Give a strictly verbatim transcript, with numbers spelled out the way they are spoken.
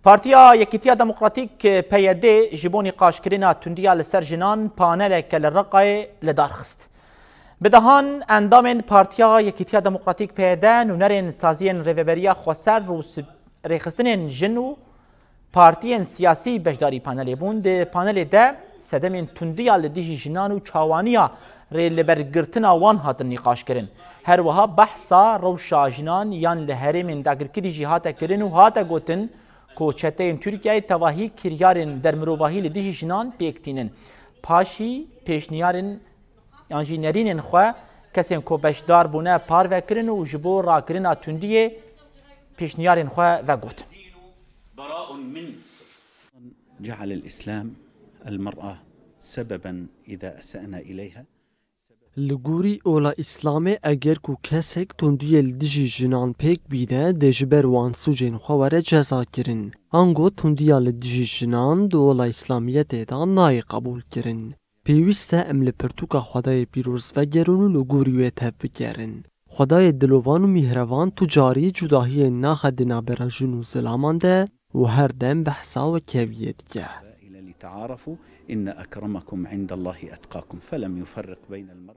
Partiya Yekîtiya Demokratîk, P Y D, ji bo nîqaşkirina tundiya li ser jinan paneleke li Reqayê li dar xist. Bi dehan endamên Partiya Yekîtiya Demokratîk, P Y D, nûnerên saziyên Rêveberiya Xweser û si-, rêxistinên jin û partiyên siyasî beşdarî panelê bûn. Di panelê de sedemên tundiya li dijî jinan û çawaniya rêlibergirtina wan hatin nîqaşkirin. Her wiha behsa rewşa jinan yan li herêmên dagirkirî jî hate kirin û hate gotin ku çeteyên Tirkiyeyê tevahî kiryarên dermirovahî li dijî jinan pêk tînin. Paşî pêşniyarên yan jî nerînên xwe kesên ku beşdar bûne parve kirin û ji bo rakirina tundiyê pêşniyarên xwe vegot. جعل الإسلام المرأة سببا إذا أسأنا إليها. Li gorî ola Îslamê eger ku kesek tundiyê li dijî jinan pêk bîne dê ji ber wan sûcên xwe were cezakirin. Ango tundiya li dijî jinan di ola Îslamiyetê de nayê qebûlkirin. Pêwîst e em li pirtûka Xwedayê pîroz vegerin û li gorî wê tevbigerin. Xwedayê dilovan û mîhrevan tu carî cudahiyên naxe di navbera jin û zilaman de û her dem behsa wekeviyê dike. لتعارفوا إن أكرمكم عند الله أتقاكم فلم يفرق بين المرء